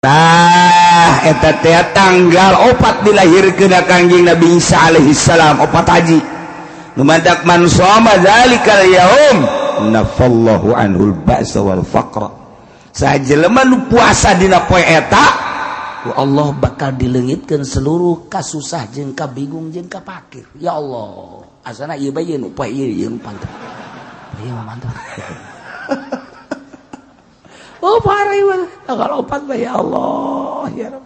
Tah eta teh tanggal 4 dilahirkeun Kangjeng Nabi Isa alaihi salam, 4 haji. Nu matak man shoma zalikal yaum nafallahu anhul ba'sa wal faqra. Sajelema nu puasa dina poe eta, ku Allah bakal dileungitkeun seluruh kasusah jeung kabingung jeung kapakir. Ya Allah, asana ieu bae nu poe ieu ieu pantang. Ieu mah mantap. Oh parah ieu tanggal 4 bae ya Allah ya Rabb.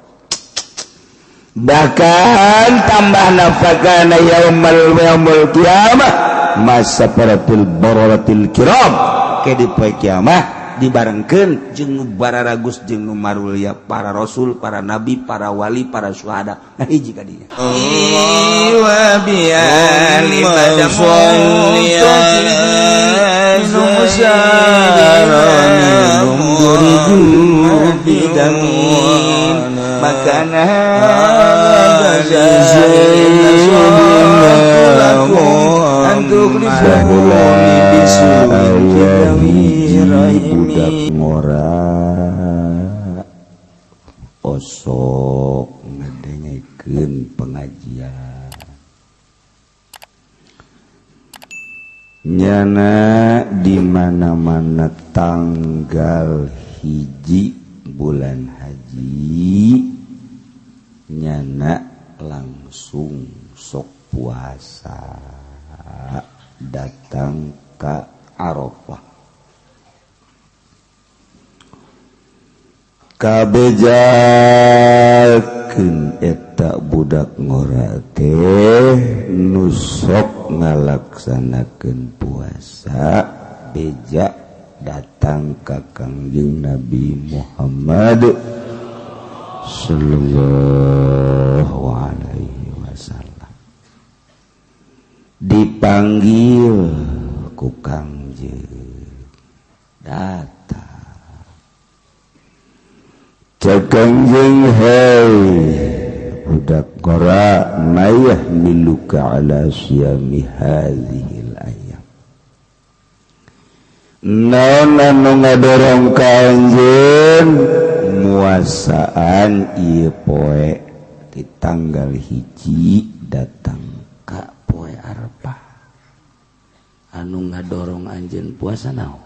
Bahkan tambah nafakana yaumul yaumul qiyamah masaparatil bararatil kiram ke di poe kiamah dibarengkeun jeung nu bararagus jeung nu marulia para rasul, para nabi, para wali, para syuhada. Nah hiji ka dinya. Wa bi ali budak ngora osok ngadengekeun pengajian nyana di mana-mana tanggal 1 bulan haji nyana langsung sok puasa datang ke Arafah. Kabejakeun eta budak ngora teh nu sok ngalaksanakeun puasa beja datang ka Kangjeng Nabi Muhammad sallallahu alaihi wasallam. Dipanggil ku Kangjeng, datang. Cek Kangjeng, hei budak ngora, mayah miluka ala siyami hadhil ayam. Naon anu ngadorong ka anjeun muasaan ieu poe di tanggal 1 datang ka poe Arafah. Anu ngadorong anjeun puasa naon?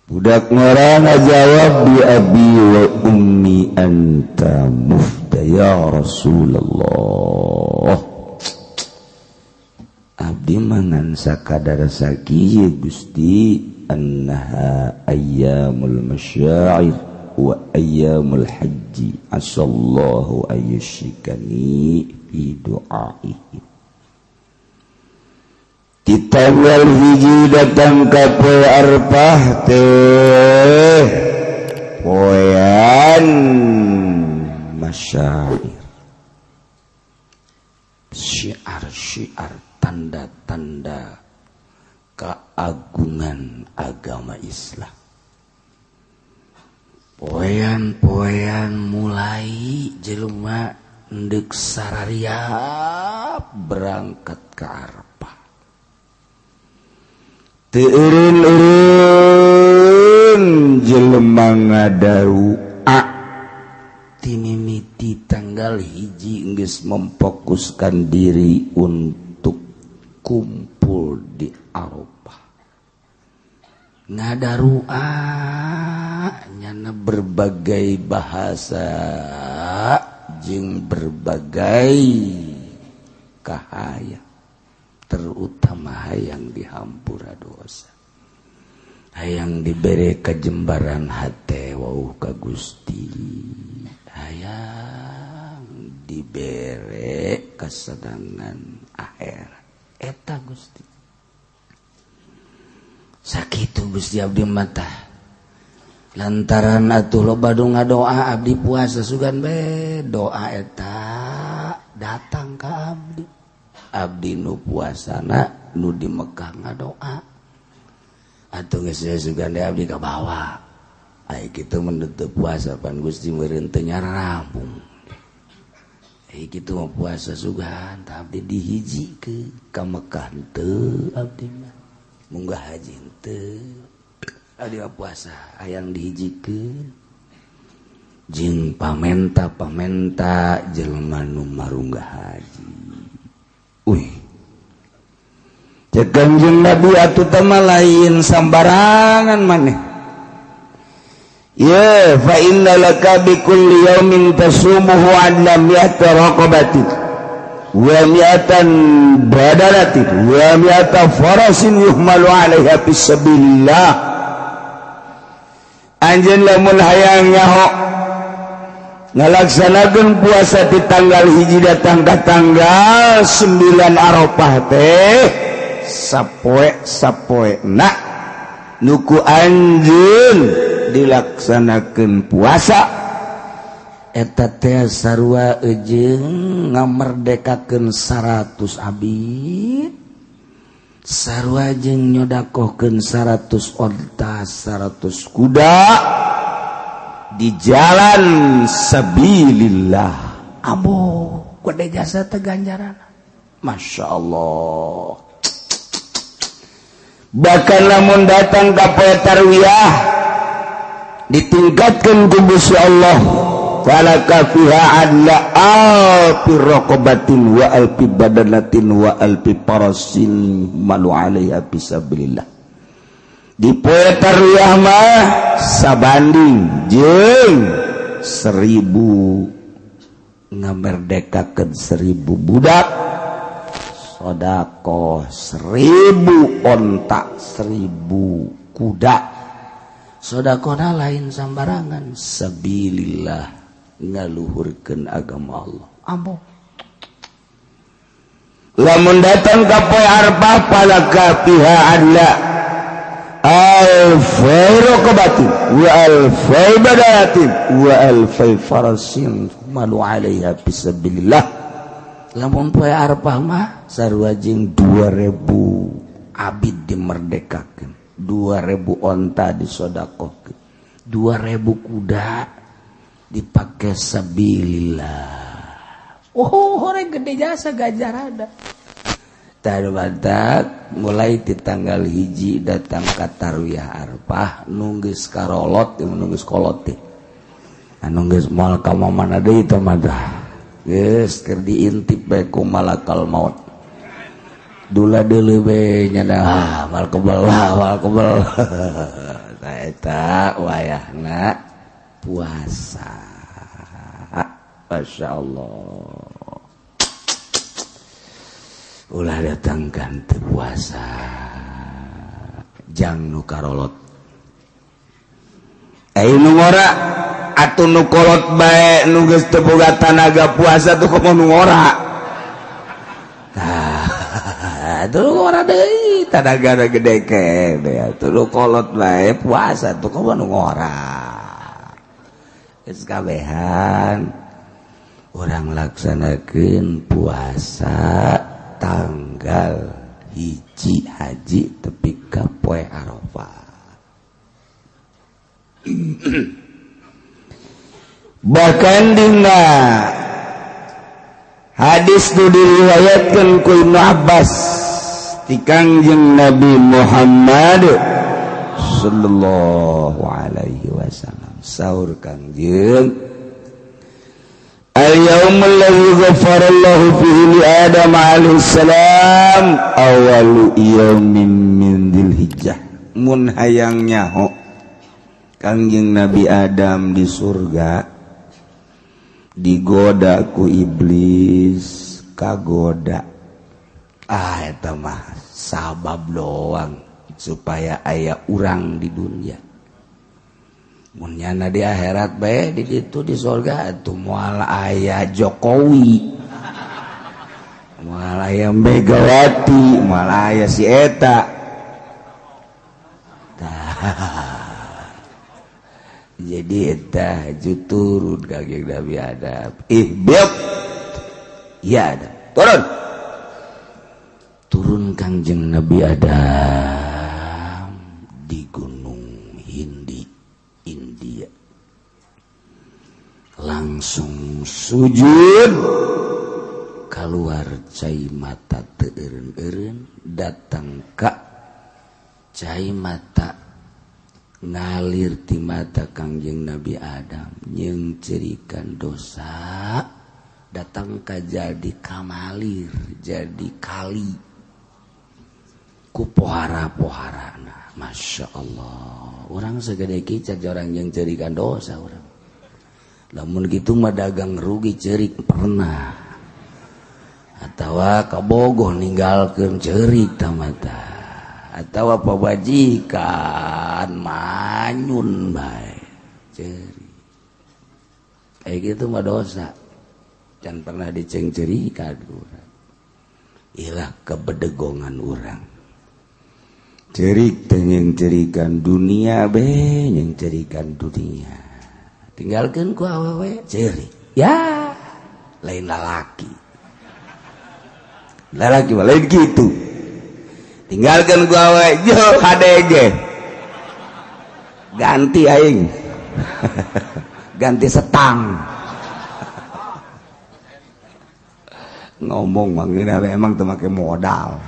Budak ngora ngajawab, bi abi wa ummi anta mufda ya Rasulullah. Abdi mangan sakadar sakieu Gusti, annaha ayyamul masyair wa ayyamul haji asallahu ayyushikani fi du'aihi. Di tanggal 1 datang ka poe Arafah teh poean masyair, syiar-syiar tanda-tanda keagungan agama Islam. Poean-poean mulai jelema ndek sarariap berangkat ke Arafah. Teu eureun-eureun jelema ngadarua timimiti tanggal 1 geus memfokuskan diri untuk kumpul di Arafah. Ngadarua nyana berbagai bahasa jeung berbagai kahaya, terutama hayang dihampura dosa, hayang dibere kajembaran hate wauh ka Gusti, hayang dibere kesenangan akhirat eta Gusti. Sakitu Gusti abdi mata lantaran atuh loba nu ngadoa abdi puasa sugan be doa eta datang ka abdi. Abdi nu puasana nu di Mekah ngadoa atuh geus sugan de abdi kabawa. Ai kitu mun teu puasa pan Gusti meureun teu nyarampung. Ai kitu mah puasa sugan tah abdi dihijikeun ka Mekah teu abdi mah munggah haji teu. Adi puasa hayang dihijikeun jeung pamenta-pamenta jelema nu marunggah haji. Uih. Cek Kanjeng Nabi atuh teh mah lain sambarangan maneh. Ya fa inna laka bi kulli yaumin tasumuhu adla mi'ata raqabatin wa mi'atan badalatin wa mi'ata farasin yuhmalu 'alaiha fi sabilillah. Anjeun lamun hayang nyaho ngalaksanakeun puasa di tanggal 1 datang ka tanggal 9 Arafah teh sapoe sapoe na nuku anjeun dilaksanakeun puasa eta teh sarua jeung ngamerdekakeun 100 abid, sarua jeung nyodakohkeun 100 onta, 100 kuda di jalan sabilillah. Ambo gede jasa teh ganjaran. Masya Allah. Bahkan lamun datang ka poe tarwiyah ditingkatkan ku Gusti Allah, falaka fiha adla alfi raqabatin wa alfi badanatin wa alfi parasin malu alaiha fisabilillah. Di poe tarwiyah mah sabanding jeung 1000 ngamerdekakeun 1000 budak, sodakoh 1000 onta, 1000 kuda. Sodakohna lain sambarangan, sabilillah, ngaluhurkeun agama Allah. Ambo lamun datang ka poe Arafah falaka fiha adla alfai raqabatin wa alfai badalatin wa alfai farasin malu alaiha fisabilillah. Lamun poe Arafah mah sarua jeung 2000 abid dimerdekakeun, 2000 onta disodakohkeun, 2000 kuda dipake sabilillah. Oh, horeng gede jasa ganjaranna. Tah mulai di tanggal 1 datang ka tarwiyah Arafah nunggeus karolot, nunggeus kolot teh. Anu geus moal ka mana deui teh mah dah. Geus keur diintip bae ku malakal maut. Dula deuleu bae nya dah, mal kebel, mal kebel. Tah eta wayahna puasa. Masya Allah. Ulah datangkan teu puasa jang nu karolot. Ai nu ngora atuh nu kolot bae nu geus teu boga tanaga puasa tuh komo nu ngora. Tah, atuh nu ngora deui tanagana gede kene atuh nu kolot bae puasa tuh komo nu ngora. Geus kabehan urang laksanakeun puasa tanggal 1 haji tepi ka poe Arafah. Bahkan dina hadis nu diriwayatkeun ku Ibnu Abbas ti Kangjeng Nabi Muhammad sallallahu alaihi wasallam, saur Kangjeng, al-yaumul ladzi ghafarallahu fihi li Adam alaihi salam awalu yaumin min dzilhijjah. Mun hayang nyaho Kangjeng Nabi Adam di surga digoda ku iblis, kagoda. Ah eta mah sabab doang supaya aya urang di dunia. Mun nyana di akhirat bae di ditu di surga atuh moal aya Jokowi, moal aya Megawati, moal aya si eta. Tah. Jadi eta turun Kangjeng Nabi Adam. Ihbit. Ya Adam, turun. Turun Kangjeng Nabi Adam di Gunung Hindi, India. Langsung sujud, keluar cai mata teu eureun-eureun, datang ka cai mata Ngalir ti mata Kangjeng Nabi Adam jeung cerikan dosa datang ka jadi kamalir jadi kali ku pohara-poharana. Masya Allah, orang segede kicat orang yang cerikan dosa orang. Lamun gitu mah dagang rugi cerik pernah, atawa kabogoh ninggalkeun cerik tamata, atawa pabajikan manyun bae cerik. Kayak gitu mah dosa. Jangan pernah dicengcerikan urang. Ilah kebedegongan urang. Cerik teh nyengcerikan dunia be nyengcerikan dunia. Tinggalkeun ku awewe cerik. Ya, lain lalaki. Lalaki mah lain kitu. Tinggalkeun ku awewe yo HDG. Ganti aing. Ganti setang. Ngomong manggina emang teu make modal.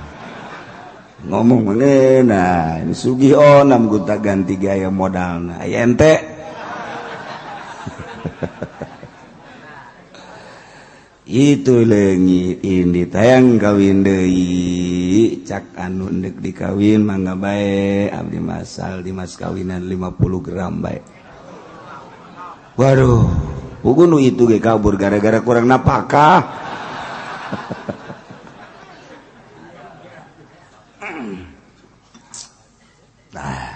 Ngomong manggina ini sugih onam gonta ganti gaya modalna. Aya ente. Itu leungit ini tayang kawin deui cak anu endek dikawin mangga bae abdi masal di mas kawinan 50 gram bae. Waduh, puguh nu itu ge kabur gara-gara kurang napakah. Nah.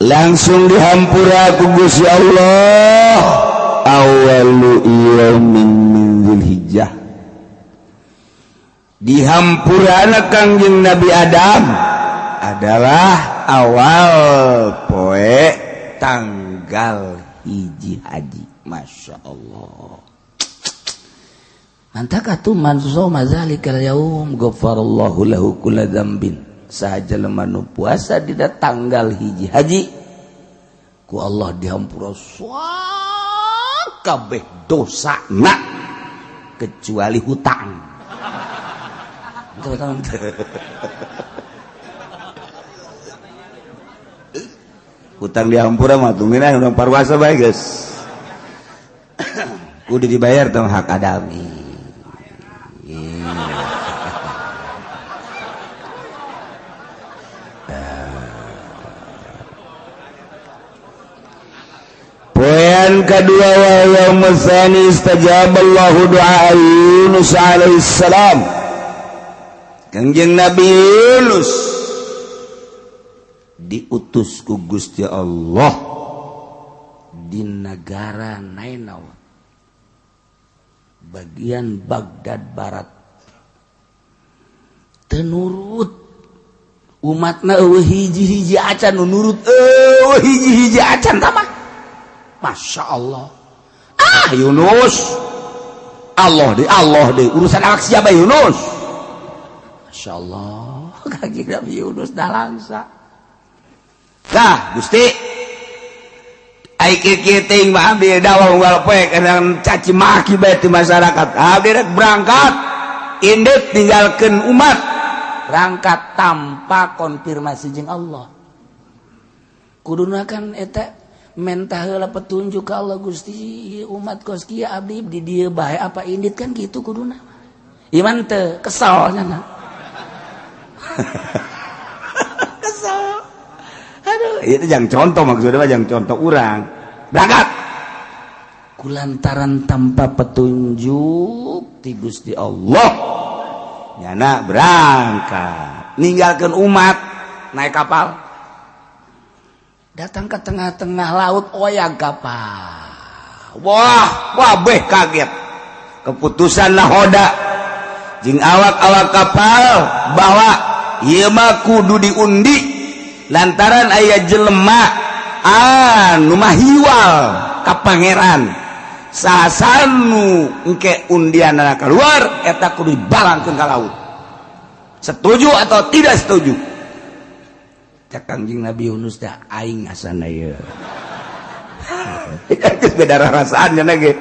Langsung dihampura ku Gusti Allah awalu yaumin min Dzulhijjah. Dihampurana Kangjeng Nabi Adam adalah awal poe tanggal hiji haji. Masya Allah. Mantap atuh man shoma zalikal yaum ghafarallahu lahu kulla dzambin. Saha jelema nu puasa dina tanggal hiji haji ku Allah dihampura kabeh dosana kecuali hutang. Hutang dihampura mah tungguin urang parwasa bae geus. Kudu dibayar tong hak adami. Poean kedua wa yaumul tsani istajaballahu du'a Yunus alaihissalam. Kangjeng Nabi Yunus diutus ku Gusti Allah di negara Nainawa bagian Baghdad Barat. Teu nurut umatna eueuh hiji-hiji acan nu nurut eueuh hiji-hiji acan tamah. Masya Allah. Ah Yunus, Allah deh urusan awak siapa Yunus. Masya Allah, kaki Nabi Yunus dah langsa. Dah Gusti, ai kieu teuing mah abdi dakwah unggal poe kadang caci maki bae ti masyarakat. Abdi rek berangkat, indit ninggalkeun umat, berangkat tanpa konfirmasi jeung Allah. Kuduna kan eta mentah heula petunjuk ka Allah. Gusti umat kos kieu abdi di dieu bae apa indit kan gitu kuduna. Iman teu kesel nya. Kesel. Aduh, itu jangan contoh maksudnya mah jangan contoh urang. Berangkat. Kulantaran tanpa petunjuk ti Gusti Allah. Nyana berangkat, ninggalkeun umat naik kapal. Datang ke tengah-tengah laut oyag kapal. Wah, wabeh kaget. Keputusan nahoda jeung awak-awak kapal bahwa ieu mah kudu diundi lantaran aya jelema anu mahiwal ka pangeran. Sasanu engke undianana keluar eta kudu dibalangkeun ka laut. Setuju atau tidak setuju? Cak Kangjeng Nabi Yunus dah aing asana ieu. Geus beda rasaan cenah ge.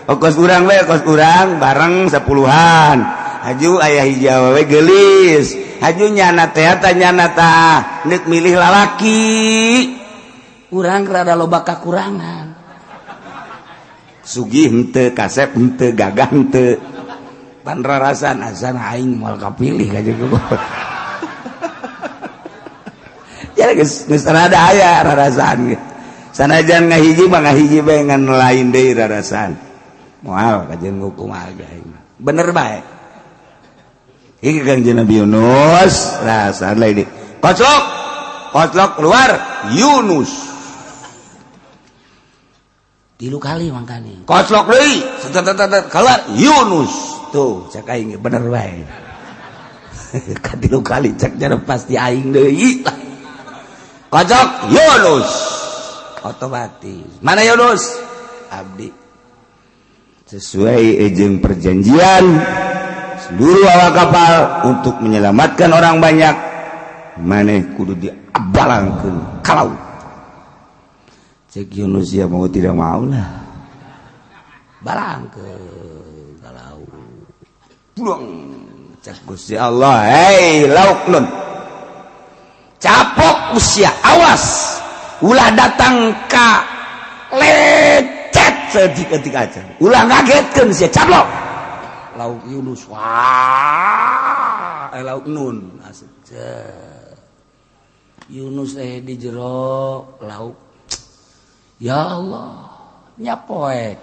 Kos urang we, kos urang bareng sepuluhan. Haju aya hiji awewe geulis. Haju nyana teh ta nyana tah neuk milih lalaki. Urang rada loba kakurangan. Sugih henteu, kasep henteu, gagah henteu. Pan rarasan asan aing moal kapilih ka jeung. Ya geus geus rada aya rarasaan. Sanajan ngahiji mah ngahiji bae ngan lain deui rarasaan. Moal kajeun kumaha ge aing. Bener bae. Iki Kangjeng Nabi Yunus, rasaan lain deui. Koclok. Koclok keluar Yunus. Tilu kali mangkane. Koclok deui, keluar Yunus. Tuh, cek aing bener bae. Katilu kali cek jare pasti aing deui. Kocok Yunus. Otomatis. Mana Yunus? Abdi. Sesuai jeung perjanjian seluruh awak kapal untuk menyelamatkan orang banyak, maneh kudu diabalangkeun ka laut. Cek Yunus ya mau tidak mau lah. Balangkeun ka laut. Buang cek Gusti Allah, hei lauk nun. Capok usia, awas. Ulah datang ka lecet sedetik aja. Ulah ngagetkeun sia caplok. Lauk Yunus wah, lauk nun asik. Yunus di jero lauk. Ya Allah, nyapoek.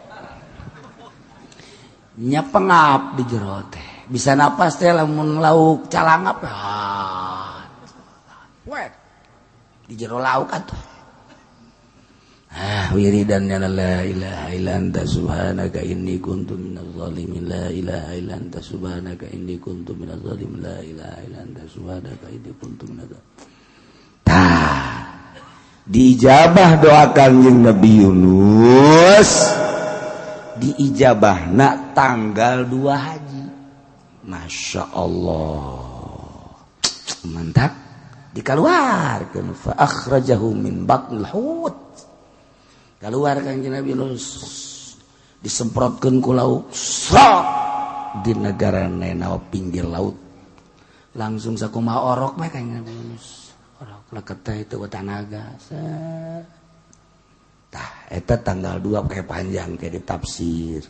Nyapengap di jero teh. Bisa napas teh lamun lauk calangap. Ah. Wek. Di jero lauk atuh. Ah, wiridan ya la ilaha illa anta subhanaka inni kuntu minaz zalimin, la ilaha illa anta subhanaka inni kuntu minaz zalimin, la ilaha illa anta subhanaka inni kuntu minaz zalimin. Tah, diijabah doa Kangjeng Nabi Yunus, diijabahna tanggal 2 haji. Masya Allah, mantap. Dikeluarkan fa akhrajahu min batnil hut. Keluar Kangjeng Nabi Yunus, disemprotkeun ku lauk srot di negara Nenawa pinggir laut. Langsung sakumaha orok bae Kangjeng Nabi Yunus. Orok leket teh itu tanaga. Tah eta tanggal 2 kayak panjang kayak ditafsir.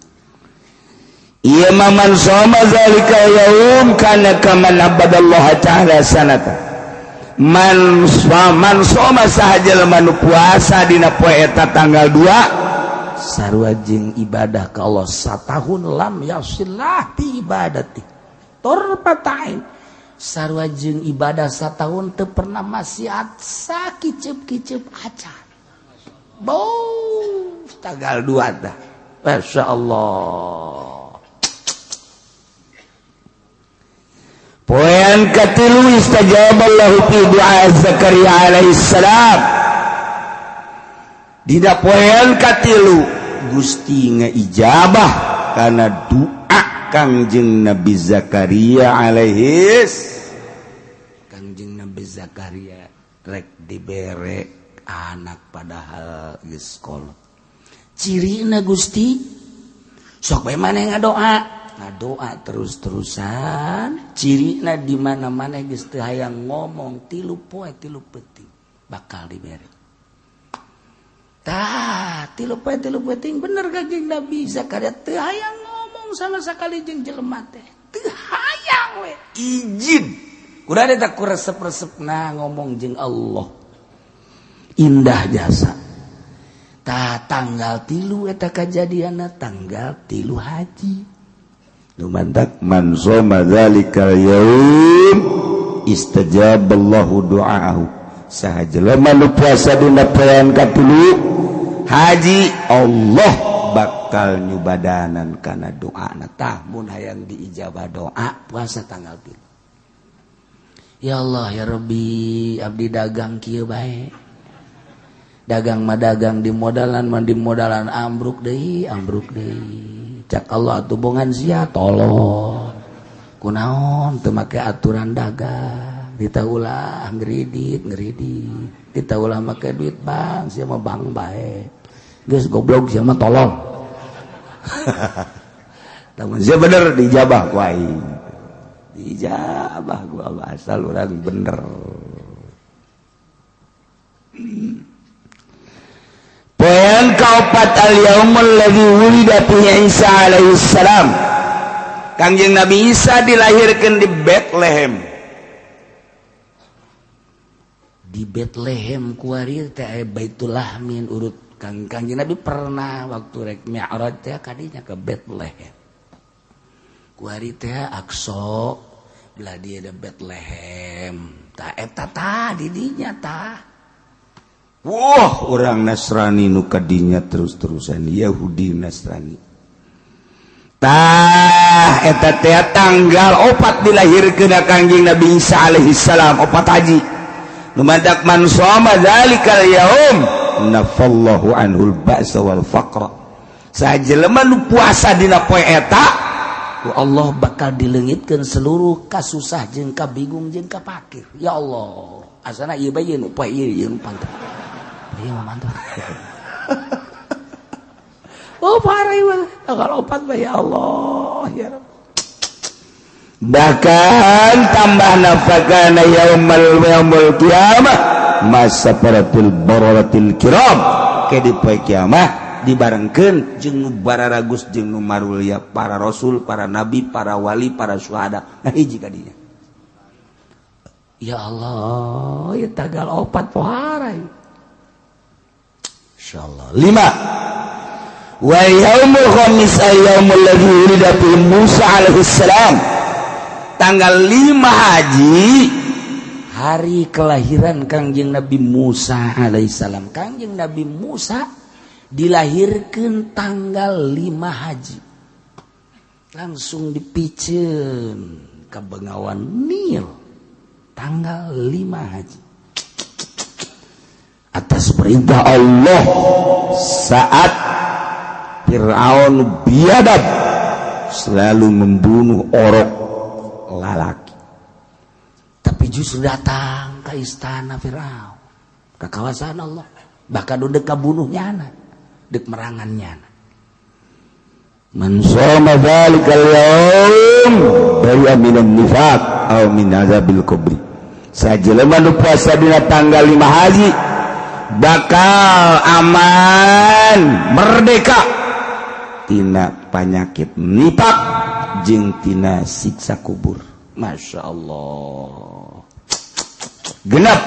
Ieu man shoma zalika yaum kana kaman abadallaha ta'ala sanata. Man soma saha jelema nu puasa dina poe eta tanggal 2 sarua jeung ibadah ka Allah satahun lam yasillah bi ibadati torpatain sarua jeung ibadah satahun teu pernah maksiat sakiceup-kiceup acan. Bau tanggal 2 tah. Masya Allah. Poin katilu istajaballahu fi du'a Zakaria alaihissalam. Dina poin katilu Gusti ngaijabah kana doa Kangjeng Nabi Zakaria alaihis. Kangjeng Nabi Zakaria rek dibere anak padahal geus kolot. Cirina Gusti sok bae maneh ngadoa. Ngadoa terus-terusan, cirina di mana-mana geus teu hayang ngomong 3 poe 3 peuting bakal dibere. Tah, 3 poe 3 peuting bener Kangjeng Nabi Zakaria teu hayang ngomong sama sekali jeung jelema teh. Teu hayang we izin. Kuda eta ku resep-resepna ngomong jeung Allah. Indah jasa. Tah tanggal 3 eta kajadianna tanggal 3 haji. Lumantak man shoma dzalikal yaum istajaballahu du'aahu. Saha jelema nu puasa dina poean katilu haji Allah bakal nyubadanan kana doana. Tah mun hayang diijabah doa puasa tanggal 3. Ya Allah ya Rabbi, abdi dagang kieu bae. Dagang mah dagang di modalan mah di modalan ambruk deui, ambruk deui. Cak Allah atuh bongan sia tolong. Kunaon teu make aturan dagang, ditaulah ngredit, ngredit. Ditaulah make duit bank, sia mah bank bae. Geus goblok sia mah tolong. Lamun sia bener dijabah ku aing. Diijabah gua asal urang bener. Poin kaopat al-yaumul ladzi wulida fihi Isa alaihi salam. Kangjeng Nabi Isa dilahirkan di Bethlehem. Di Bethlehem kuari teh aya Baitul Lahmin urut Kangjeng Nabi pernah waktu rek Mi'raj teh kadinya ke Bethlehem. Kuari teh Aqsa belah dia ada Bethlehem. Tah eta tah di dinya tah. Wah, orang Nasrani nu kadinya terus-terusan Yahudi Nasrani. Tah eta teh tanggal 4 dilahirkeun Kangjeng Nabi Isa alaihi salam 4 haji. Nu mantak man shoma zalikal yaum nafallahu anhul ba'sa wal faqra. Sajelema nu puasa dina poe eta ku Allah bakal dileungitkeun seluruh kasusah jeung kabingung jeung kapakir. Ya Allah, asana ieu bae nu poe ieu ieu pantes. Ieu mah mantap. Oh parah ieu tanggal 4 bae ya Allah ya Rabb. Bahkan tambah nafakana yaumul qiyamah masafaratul bararatil kiram ke di poe kiamah dibarengkeun jeung nu bararagus jeung nu marulia para rasul, para nabi, para wali, para syuhada. Nah hiji ka dinya. Ya Allah, ya tanggal 4 pohara. Insyaallah. 5. Wa yaumul khamis yaumul ladzi wulida fihi Musa alaihi salam. Tanggal 5 haji hari kelahiran Kangjeng Nabi Musa alaihissalam. Kangjeng Nabi Musa dilahirkan tanggal 5 haji. Langsung dipiceun ke Bengawan Nil tanggal 5 haji. Atas perintah Allah saat Fir'aun biadab selalu membunuh orok lalaki, tapi justru datang ke istana Fir'aun, ke kawasan Allah, bahkan dek kabunuh nyana, dek merangan nyana. Man shoma dzalikal yaum bari'a minan nifaq aw min azabil qabri. Sajelema nu puasa dina tanggal 5 haji bakal aman merdeka tina penyakit nifaq jeung tina siksa kubur. Masya Allah. Genap.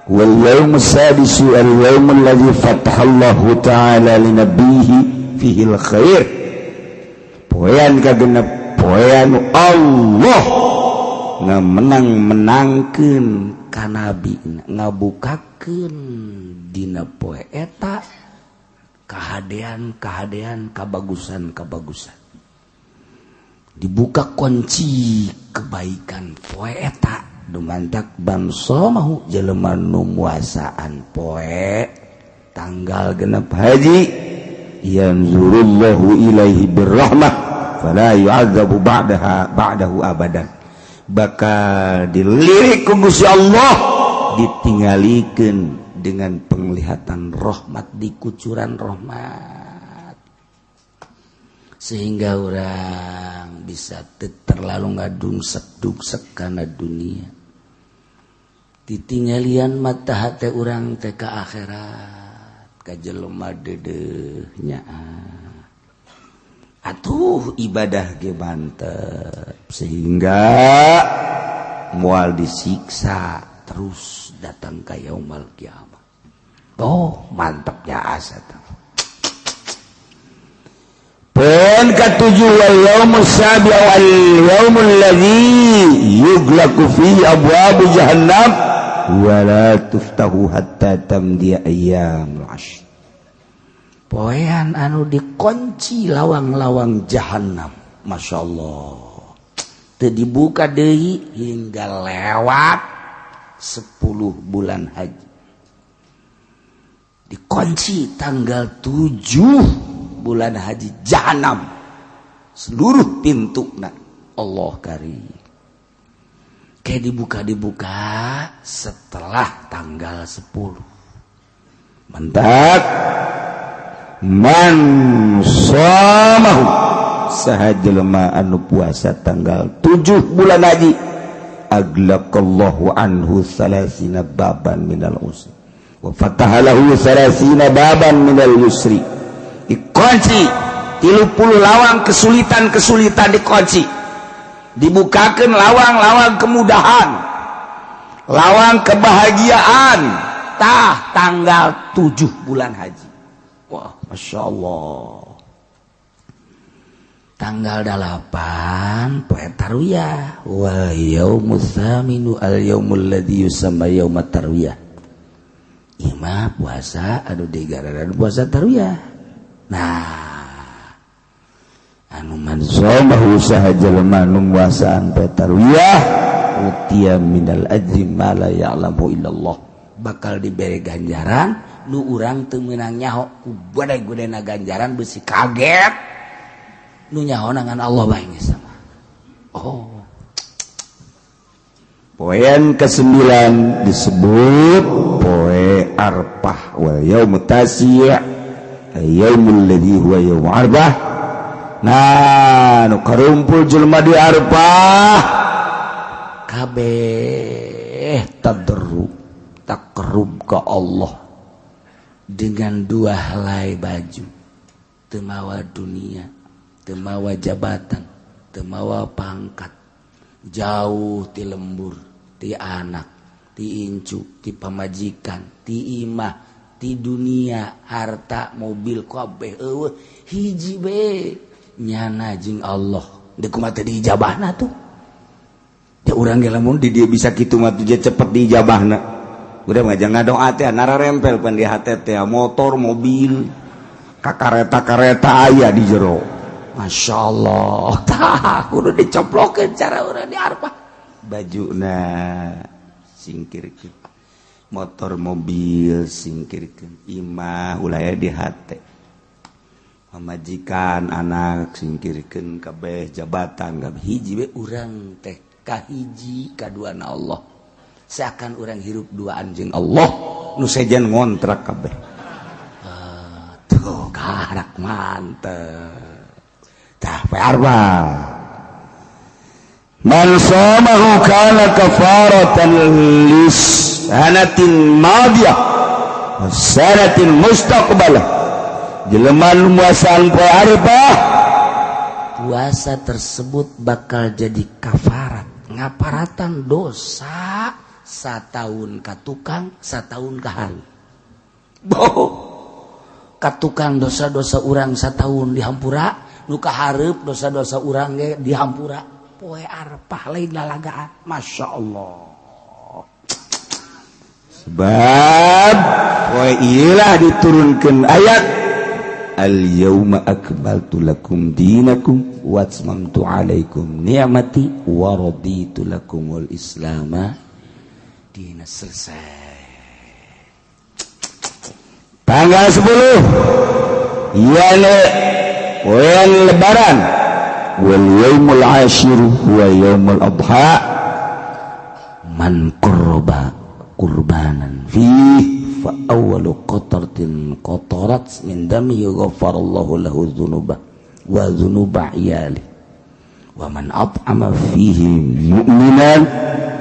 Wal yaumus sadisu al yaumul ladzi fatahallahu ta'ala li nabiyhi fihi al khair. Poean kagenep poean Allah ngamenang-menangkeun ka nabi, ngabukakeun dina poe eta kahadean-kahadean, kabagusan-kabagusan. Dibuka kunci kebaikan poe eta dumantak bangsa mahu jelema nu muasaan poe tanggal genep haji yanzurullahu ilaihi birrahmah fala yu'adzabu ba'daha ba'dahu abadan. Bakal dilirik ku Gusti Allah, ditinggalikeun dengan penglihatan rahmat, dikucuran rahmat, sehingga orang bisa terlalu ngadungsek-dungsek karena dunia. Ditinggalian mata hati orang teh ka akhirat, ka jelema dedehnya. Atuh ibadah ge mantep sehingga moal disiksa terus datang ka yaumul kiamah. Oh, mantepnya asa teh. Poin ketujuh wal yaumus sabi wal yaumul ladzi yughlaqu fihi abwabu jahannam wa la tuftahu hatta tamdi ayyamul ashr. Poean anu dikunci lawang-lawang jahannam. Masya Allah. Teu dibuka deui hingga lewat 10 bulan haji. Dikunci tanggal 7 bulan haji jahanam seluruh pintu na Allah karim. Kayak dibuka-dibuka setelah tanggal 10. Mantap. Man shamahu Saha jelema anu puasa tanggal 7 bulan haji, aglaqallahu anhu salasina baban minal usri wa fataha lahu salasina baban minal yusri. Dikunci 30 lawang kesulitan-kesulitan, dikunci, dibukakan lawang-lawang kemudahan, lawang kebahagiaan. Tah tanggal 7 bulan haji. Wah, Masya Allah. Tanggal 8 poe tarwiyah, wal yaumus tsaminu al yaumul ladzi yusamma yaumat tarwiyah. Ieu mah puasa anu digararan puasa tarwiyah. Nah, anu man somahu saha jelema nu muasaan poe tarwiyah, utiya minal ajri ma la ya'lamu illallah, bakal diberi ganjaran nu urang teu meunang nyaho ku gede-gedena ganjaran, besi kaget nu nyaho ngan Allah bae geus sama. Oh. Poen ke-9 disebut poe Arfah, wa yaumut tasi' yaumul ladzi huwa yaum Arfah. Nah, nu karumpul jelema di Arfah kabeh tadarru takrub ka Allah dengan dua helai baju, teu mawa dunia, teu mawa jabatan, teu mawa pangkat, jauh ti lembur, ti anak, ti incu, ti pamajikan, ti imah, ti dunia, harta, mobil kabeh eueuh, hiji be nyana jeung Allah. Deuk kumaha teh diijabahna tuh? Ya urang ge lamun di dia bisa kitu mah tuh cepet diijabahna. Udah mah jangan doa teh nararempel pan di hate teh motor, mobil, ka kareta-kareta aya di jero. Masya Allah, tah kudu dicoplokeun cara urang di Arfah. Bajuna singkirkeun, motor mobil singkirkeun, imah ulah di hate, pamajikan anak singkirkeun, kabeh jabatan kabeh hiji we urang teh kahiji kaduana Allah, seakan urang hirup duaan jeung Allah nu sejen ngontrak kabeh. Tuh karak mantep. Tah poe Arfah. Man shamahu kana kafaratan lis sanatin madiyah wa sanatin mustaqbalah. Jelema nu muasaan poe Arfah, puasa tersebut bakal jadi kafarat, ngaparatan dosa satahun ka tukang, satahun ka hari. Boh, ka tukang dosa-dosa urang satahun dihampura, nu kahareup dosa-dosa urang ge dihampura. Poe Arfah lain lalagaan. Masya Allah. Sebab poe ieu diturunkeun ayat al yauma akmaltu lakum dinakum wa atmamtu alaikum ni'mati wa raditu lakumul islama dina. Selesai. Tanggal 10 yane poean lebaran, wal yaumul ashir huwa yaumul adha. Man qurba qurbanan fihi fa awwalu qatratin qatarat min damihi ghafarallahu lahu dzunuba wa dzunuba iyali, wa man at'ama fihi mu'minan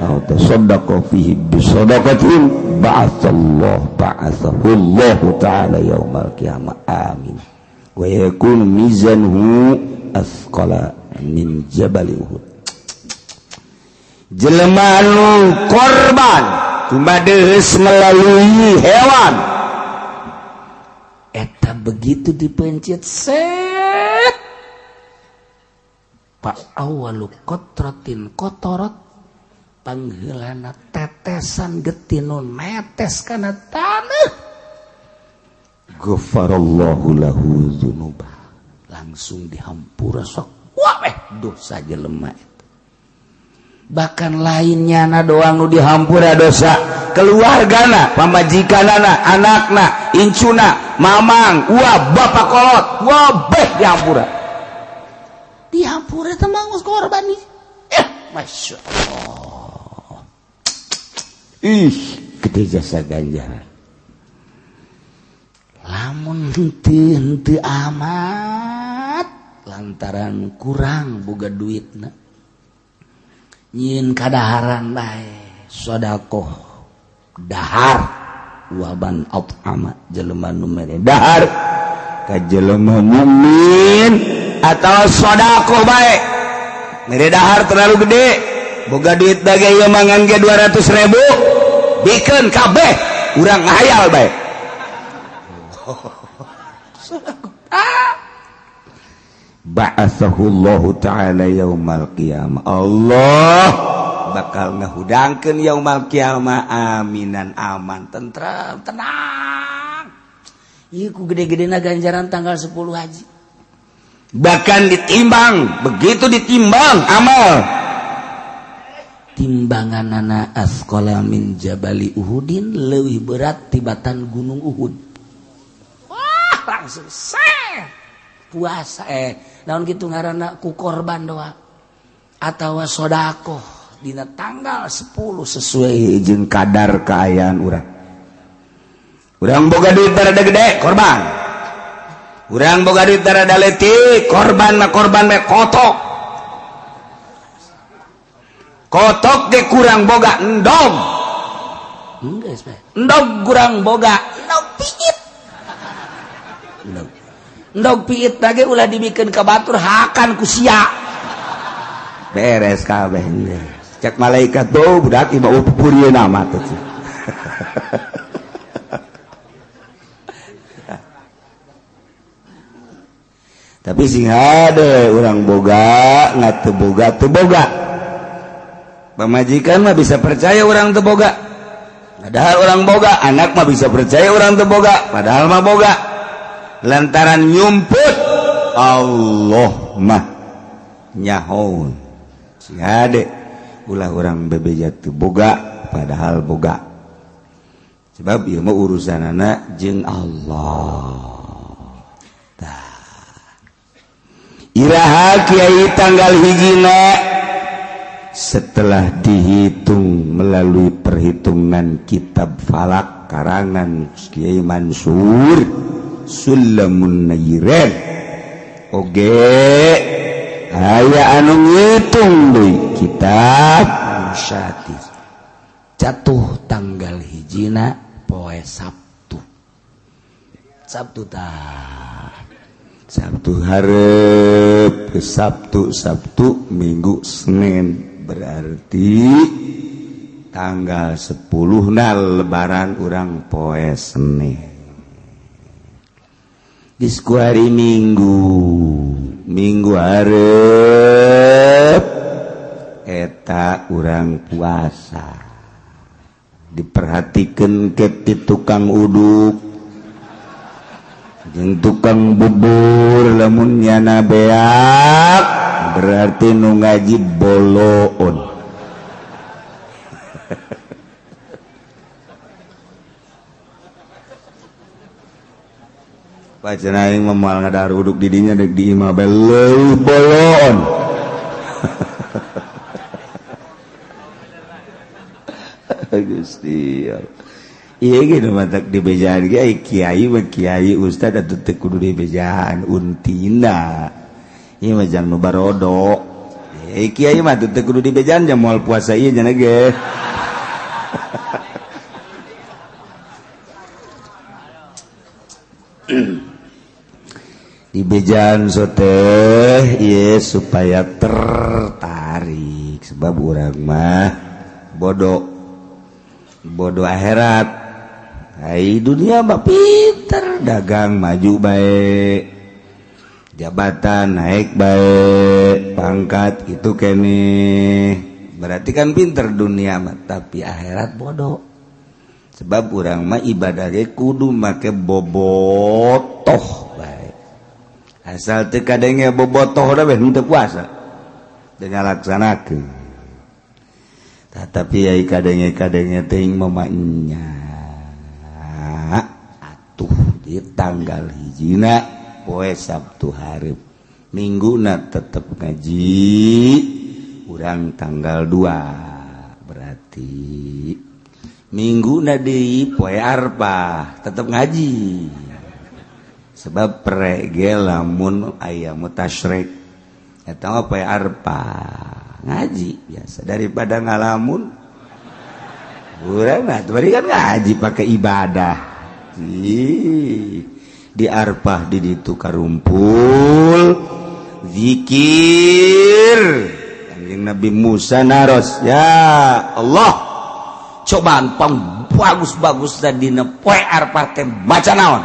aw tasaddaqa fihi bisadaqatin ba'athahu Allah ta'ala yaumal qiyamah, amin, wa yakunu mizanuhu athqala min jabal Uhud. Jelema anu korban tumadeus melalui hewan eta begitu dipencet set pak awalu kotrotin kotorot, pangheulana tetesan getih nu netes kana taneuh, ghafarallahu lahu dzunubah, langsung dihampura sok wabeh dosa jelema eta. Bahkan lainnya na doang nu dihampura dosa, keluargana, pamajikanana, anakna, incuna, mamang, uwa, bapak kolot, wabeh dihampura. Dihampura teh mah geus korban nih. Masya Allah. Ih, gede jasa ganjaran. Lamun henteu amat lantaran Lantaran kurang boga duitna nyieun kadaharan bae sedekah dahar waban at'ama jelema nu mere dahar ka jelema mukmin atau sedekah bae mere dahar terlalu gede boga duit dage ieu mangan ge 200.000 bikeun kabeh urang ngahayal bae sedekah. Ba'athahullahu ta'ala yaumal qiyamah. Allah bakal ngahudangkeun yaumal qiyamah aminan aman tentram tenang. Ieu ku gede-gedena ganjaran tanggal 10 haji. Bahkan ditimbang, begitu ditimbang amal timbanganana asqala min jabali Uhudin leuwih berat tibatan gunung Uhud. Wah, langsung seh puasa naon gitu ngaranna ku korban doa atawa sedekah dina tanggal 10 sesuai jeung kadar kaayaan urang. Urang boga duit rada gede korban. Urang boga duit rada leutik korban mah korban we kotok. Kotok ge kurang boga endog. Geus bae. Endog kurang boga endog piit. Endog. Endog piit lagi ulah dibikin ke batur hakan ku sia. Beres kabeh. Cek malaikat tuh budak ieu mah pupurieun amat tuh. Tapi sing hade urang boga nggak teu boga teu boga. Pamajikan mah bisa percaya urang teu boga. Padahal urang boga, anak mah bisa percaya urang teu boga, padahal mah boga. Lantaran nyumput Allah mah nyahoun sing hade ulah urang bebeja teu boga padahal boga sebab ieu mah urusanana jeung Allah. Tah iraha kiai tanggal hijina setelah dihitung melalui perhitungan kitab falak karangan Kiai Mansur Sulamun Nairen oge aya anu ngitung deui kitab Musyatir jatuh tanggal hijina poe Sabtu. Sabtu tah Sabtu hareup Sabtu Sabtu Minggu Senin berarti tanggal 10 na lebaran urang poe Senin. Disku hari Minggu, Minggu hareup eta urang puasa. Diperhatikeun ke ti tukang uduk jeung tukang bubur lamun nyana beak berarti nu ngaji boloon. Pacenah aing mah moal ngadahar uduk di dinya deuk di imah bae leuwih boloon. Gusti. Ieu ge nu matak dibejaan ge kiai mah kiai ustad atuh teu kudu dibejaan untina. Ieu mah jang nu barodo. Kiai mah teu kudu dibejaan jang moal puasa ieu nya ge. Dibejaan soteh ieu supaya tertarik sebab urang mah bodoh. Bodoh akhirat. Ai dunia mah pinter dagang maju bae. Jabatan naik bae, pangkat itu kene. Berarti kan pinter dunia mah, tapi akhirat bodoh. Sebab urang mah ibadah ge kudu make bobotoh bae. Asal teu kadenge bobotoh da beh teu puasa. Teu ngalaksanakeun. Tetapi ai kadenge-kadenge teuing mamanya atuh di tanggal hijina poe Sabtu hareup Mingguna tetep ngaji urang tanggal 2 berarti Mingguna deui poe Arpah tetep ngaji sebab prege lamun aya mutasyrik. Eta mah poe Arfah ngaji biasa daripada ngalamun. Urang mah teu kan ngaji pakai ibadah. Ih, di Arfah di ditu karumpul zikir. Kanjeng Nabi Musa naros, ya Allah, cobaan pang bagus-bagus dina poe Arfah teh maca naon?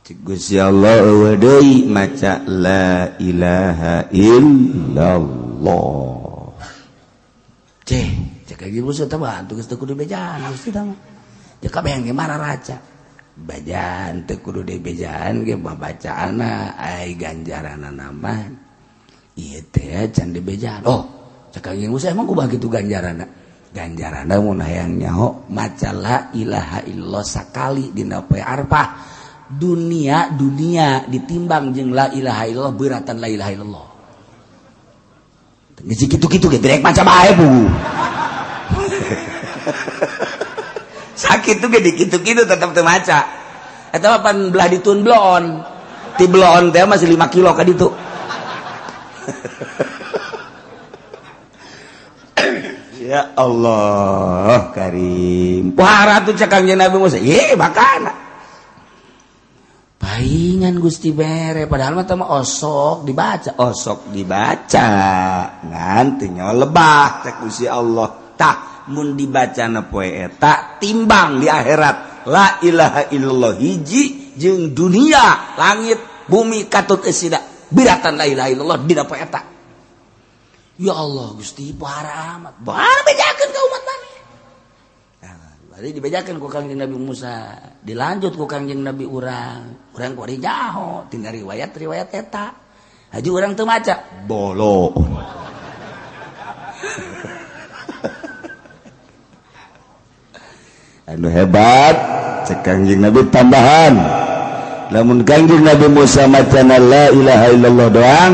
Cik Gusti Allah eueuh deui maca la ilaha illallah. Ceh, cek lagi Musa teh mah geus teu kudu bejaan Gusti teh mah. Jeung kabeh ge mararaca. Bejaan teu kudu dibejaan ge babacaanna ai ganjaranna mah ieu teh can dibejaan. Oh, cek lagi Musa emang kumaha kitu ganjaranna? Ganjaranna mun hayang nyaho maca la ilaha illallah sakali dina poe Arfah. Dunia dunia ditimbang jeung la ilaha illallah beratan la ilaha illallah. Geus kitu-kitu ge direk maca bae bu. Sakitu ge dikitu-kitu tetep teu maca. Eta mah pan belah ditun bloon. Ti bloon teh masih 5 kilo ka ditu. Ya Allah Karim. Pohara tuh cek Kangjeng Nabi Musa. Ye makana. Paingan Gusti bere padahal mah teh osok dibaca, osok dibaca. Ngan teu nyawa lebah cek Gusti Allah. Tah mun dibacana poe eta timbang di akhirat la ilaha illallah hiji jeung dunia langit bumi katut eusina biratan la ilaha illallah dina poe eta. Ya Allah Gusti pohara amat. Pohara bejakeun ka umat maneh. Berarti dibejakeun ku Kangjeng Nabi Musa, dilanjut ku Kangjeng Nabi urang. Urang kuari jaho tinggal riwayat-riwayat eta. Haji urang teu maca bolo. Anu hebat cek Kangjeng Nabi tambahan. Lamun Kangjeng Nabi Musa macana la ilaha illallah doang,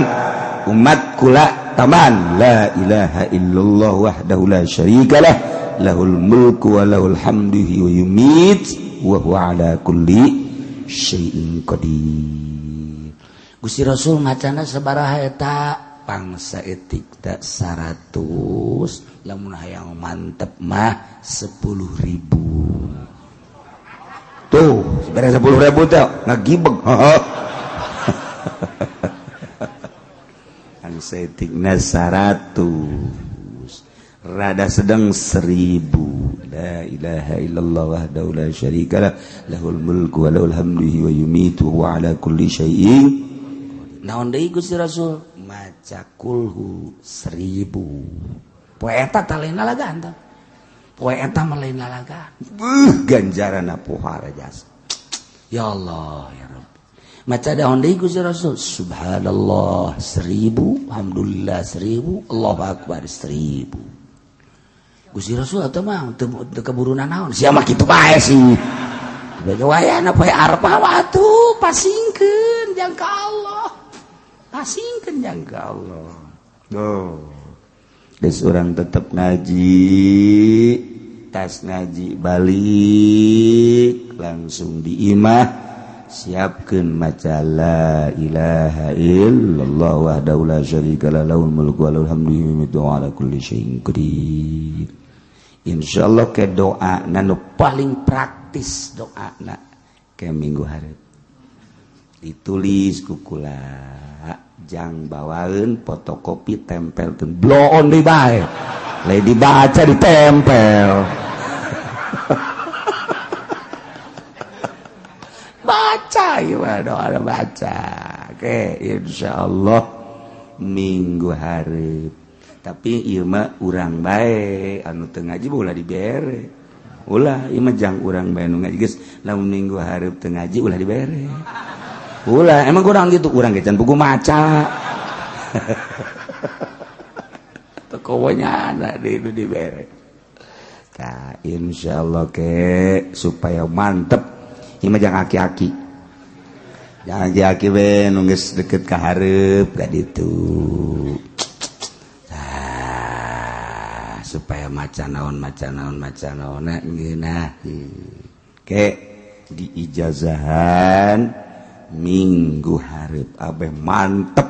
umat kula tambahan la ilaha illallah wahdahu la syarikalah lahul mulku wa lahul hamdu wa yumit wa huwa ala kulli syai'in qadir. Gusti Rasul macana sabaraha eta? Pangsa etik tak 100, lamun hayang mantep mah 10.000. Tuh, sebenarnya 10.000 teh ngagibeg. Pangsa etikna 100. Rada sedang 1.000. La ilaha illallah wahdahu la syarikalah lahul mulku wa lahul hamdu wa yumitu wa ala kulli syai'in. Naon deui Gusti Rasul? Maca kulhu 1.000. Poe eta tah lain lalagaan tah. Poe eta mah lain lalagaan. Beuh ganjaranna pohara jasa. Ya Allah ya Rabbi. Maca daun deui Gusti Rasul, subhanallah 1.000, alhamdulillah 1.000, Allahu akbar 1.000. Gusti Rasul atau mah teu keburu nanaon sia mah kitu bae sih. Bege wayahna poe Arfah mah atuh pasingkeun jang ka Allah. Pasingkeun jang ka Allah. Tuh. Geus urang tetep ngaji, tas ngaji balik langsung di imah siapkeun maca la ilaha illallah wahdahu la syarika lah lahul mulku wa lahul hamdu wa ala kulli syai'in qadir. Insyaallah ke doa nu paling praktis doa na ke minggu hareup ditulis ku kula jang bawaeun fotokopi tempelkeun bloon deui bae lain dibaca ditempel. Baca ieu mah doa baca. Oke, insyaallah minggu hareup. Tapi ieu mah urang bae anu teu ngaji ulah dibere. Ulah ieu mah jang urang bae nu ngaji geus lamun minggu hareup teu ngaji ulah dibere. Ulah emang kurang gitu urang ge can pugu maca. Teu kowonya ada di itu dibere. Tah insyaallah ke supaya mantep ieu mah jang aki-aki. Jangan aki-aki we nu geus deket ka hareup ka ditu. Tah supaya maca naon maca naon maca naon ngeunah. Ke diijazahan minggu hareup abeh mantep.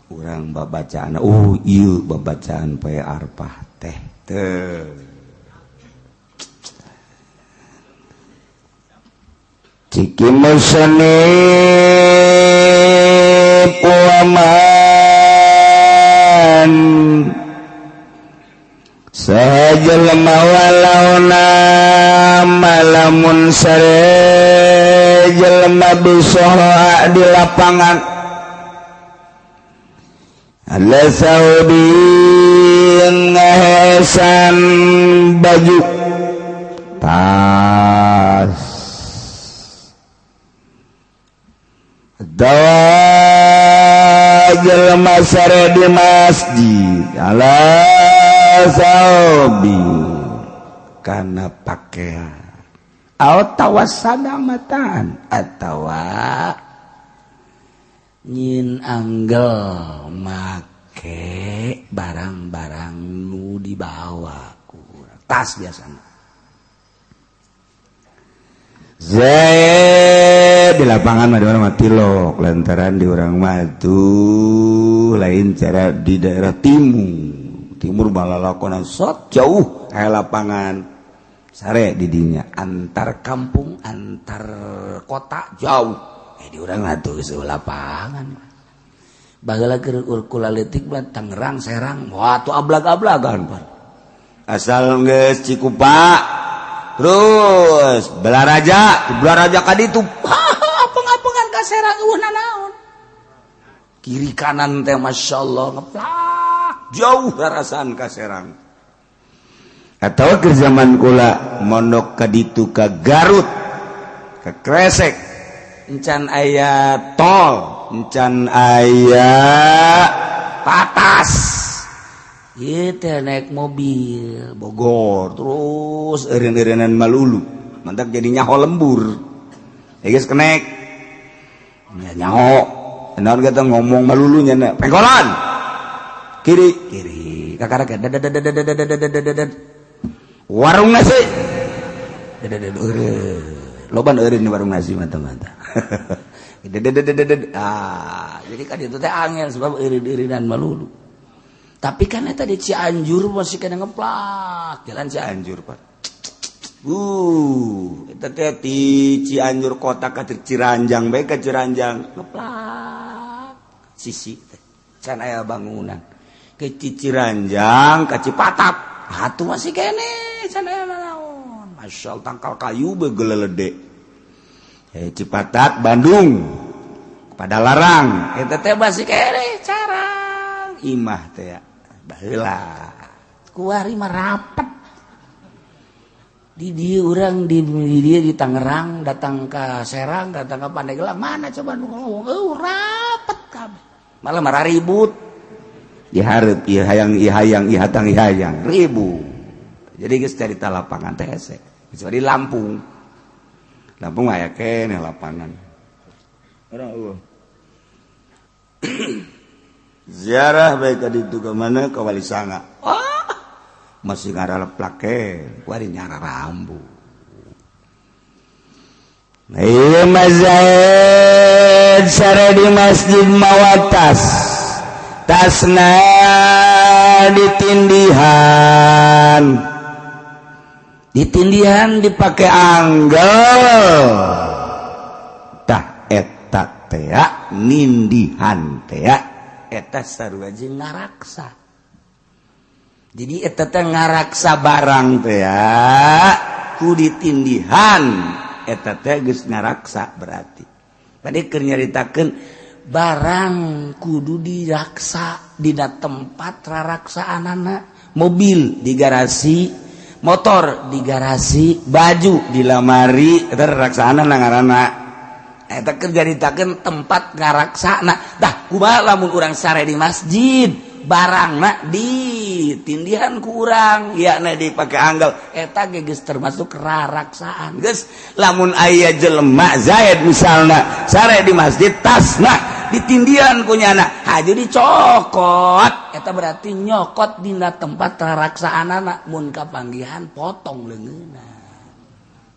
Urang babacaan, oh ieu babacaan poe Arfah teh teu. Ciki musnif waman sahaja lemah walauna malamun sare jelema bisoha di lapangan ala saudi ngahesan baju tas dawa jelema sare di masjid ala saobi kana pakaian atawa sadamatan atawa nyin anggel make barang-barang nu dibawa ku tas biasana. Zaid di lapangan mah di orang mah tilok lantaran di orang mah tuh lain cara di daerah timur timur balalakonan sok jauh kayak lapangan sare di dinya antar kampung antar kota jauh di urang mah tuh geus lapangan baheula keur kula leutik mah Tangerang Serang wah tuh ablag-ablagan pan asal geus Cikupa terus Belaraja Belaraja ka ditu apeng-apengan ka Serang eueuh nanaon kiri kanan teh masyaallah ngeplak jauh rarasaan ka Serang atau ke zaman kula mondok ka ditu ka Garut ka Kresek encan aya tol encan aya patas ieu teh naik mobil Bogor terus eureun-eureunan malulu mantak jadi nyaho lembur geus kenek nyaho naon kata ngomong malulu nya pengkolan kiri kiri kakarek warung nasi loban eureun warung nasi mata-mata ah jadi kan itu teh angel sebab eureun-eureunan malulu. Tapi kan eta di Cianjur masih kena ngeplak jalan Cianjur Pak. Eta teh di Cianjur kota ka Ciranjang bae ka Ciranjang ngeplak sisi teh can aya bangunan ke Ciranjang ka Cipatap atuh masih kene can aya naon masyaallah tangkal kayu begelelede Cipatat Bandung pada larang eta teh masih kene carang imah teh baheula kuari mah rapet di dieu urang di dieu di Tangerang datang ka Serang datang ka Pandeglang mana coba nu ngomong rapet kabeh malah marah ribut dihareup ieu hayang ieu hayang ieu hatang ieu hayang ribut jadi geus carita lapangan teh hese kecuali Lampung Lampung aya keneh lapangan urang eueuh ziarah baik ka ditu ka mana ka Wali Sanga ah masih ngaraleplak ke kuari nyara rambu ieu mazid sare di masjid mawatas tasna ditindihan ditindihan dipake anggel tah eta teh nindihan teh eta sarua jeung ngaraksa. Jadi eta teh ngaraksa barang teh ku ditindihan eta teh geus ngaraksa berarti. Tadi keur nyaritakeun barang kudu diraksa dina tempat raraksaanana, mobil di garasi, motor di garasi, baju di lamari eta raraksaanana ngaranna. Eta keur nyaritakeun tempat ngaraksana. Tah kumaha lamun urang sare di masjid, barangna ditindihan ku urang, yakna dipake anggel eta ge geus termasuk raraksaan. Geus lamun aya jelema Zaid misalna sare di masjid tasna ditindihan ku nyana haju dicokot, eta berarti nyokot dina tempat raraksaanana, mun kapanggihan potong leungeunna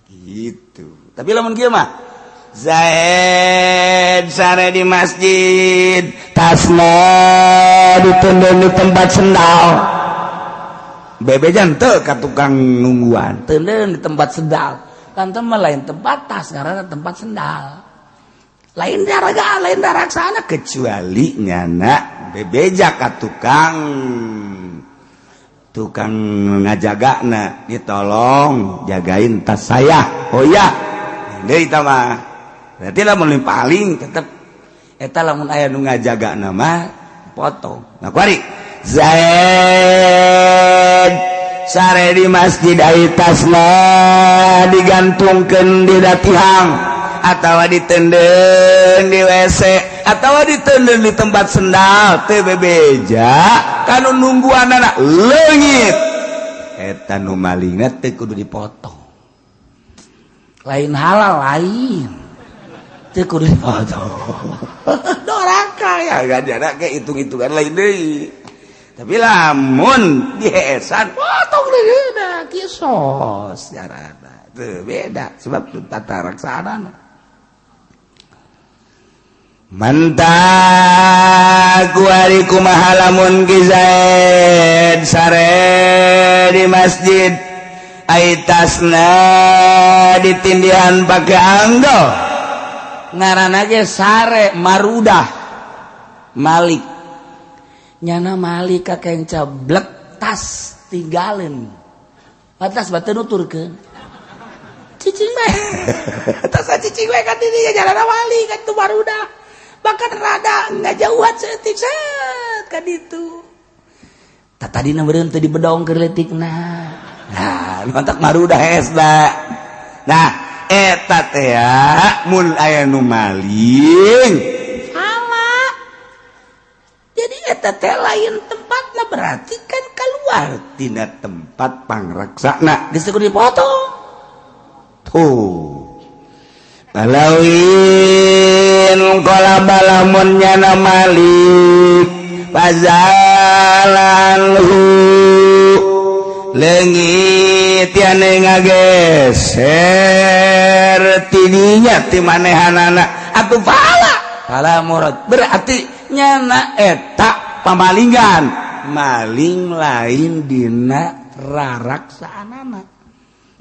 gitu. Tapi lamun kieu mah Zaid sare di masjid tasna ditendang di tempat sendal bebejan teu ka tukang nungguan tendang di tempat sendal kan teh lain tempat tas karena tempat sendal lain daraga lain daraksana kecuali nyana bebeja ka tukang tukang ngajagana ditolong jagain tas saya. Oh iya deui tah mah berarti lamun paling tetep eta lamun aya nu ngajagana mah potong. Nah kuari Zaid sare di masjid ai tasna digantungkeun di datihang atawa ditenden di WC atawa ditenden di tempat sendal teu bebeja kanu nungguanana leungit eta nu malingna teu kudu dipotong lain halal lain teu kudu dipotong doraka ya gajana ke hitung-hitungan lain deui tapi lamun diheesan potong deui da kisos carana teu beda sebab tata raksana. Mantap kuari kumaha lamun Ki Zaid sare di masjid ai tasna ditindihan pake anggel ngaranna ge sare marudah Malik nyana Malik ka kenca blek tas tinggalin patas batu nuturkeun cicing bae tas cicing bae ka dinya jalan Malik ka tu marudah bahkan rada nggak jauhan seetik set kan itu tadi meureun teu dibedong keur leutikna nah mantak marudah hesna nah eta teh mun aya nu maling salah jadi eta teh lain tempatna berarti kan keluar tina tempat pangraksana geus kudu dipotong tuh balawin qala balamun nyana malik fazalanhu leungit yane ngageser tidinya ti manehanana atuh pala pala murad berarti nyana eta pamalingan maling lain dina raraksaanana.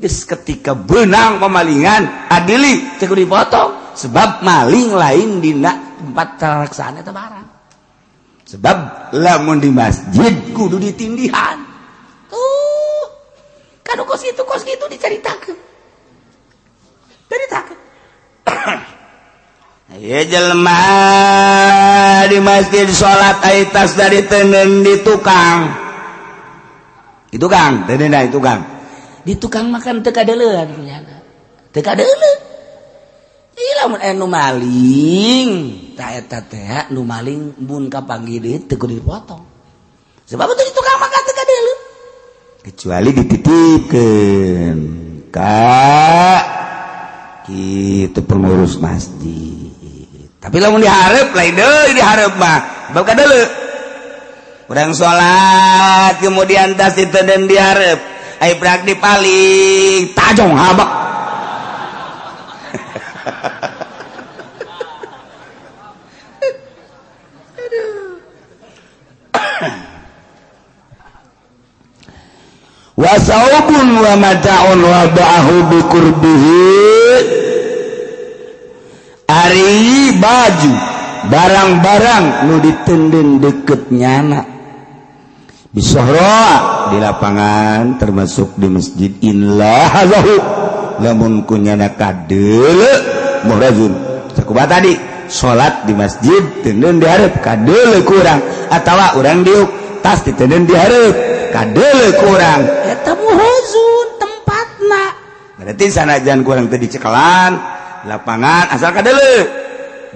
Geus ketika benang pemalingan adili teu kudu dipotong sebab maling lain dina tempat raksana eta barang sebab lamun di masjid kudu ditindihan tuh kanu kos kitu dicaritakeun caritakeun ieu jelema di masjid salat ai tas dari tenen di tukang di tukang tenen di tukang di tukang makan teu kadeuleuan kunyana teu kadeuleuh ieu lamun aya nu maling tah eta teh nu maling mun kapanggih deui teu kudu dipotong sebab teu di tukang makan teu kadeuleuh kecuali dititipkeun ka kitu pengurus masjid tapi lamun dihareup lain deui dihareup mah bab kadeuleuh urang salat kemudian tas ditenden dihareup ai prak dipaling tajong habak wa saubun wa mata'un wa ba'ahu bi qurbihi ari baju barang-barang nu ditenden deket nyana bisahra di lapangan termasuk di masjid inlahazahu lamun kunyana kadeule muhrazun sakumaha tadi salat di masjid tenden dihareup kadeule kurang atawa urang diuk tas ditenden dihareup kadeule kurang eta muhrazun tempatna berarti sanajan kurang teh dicekelan lapangan asal kadeule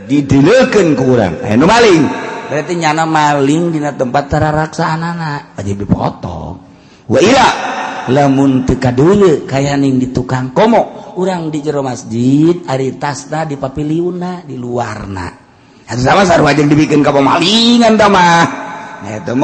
didileukeun ku urang aya nu maling berarti nyana maling dina tempat tararaksaanana wajib dipotong wa ila lamun teu kadeuleu kaya ning di tukang komo urang di jero masjid ari tasna di papiliunna di luarna sama sarua jeung dibikeun ka pamalingan tah mah nah eta mah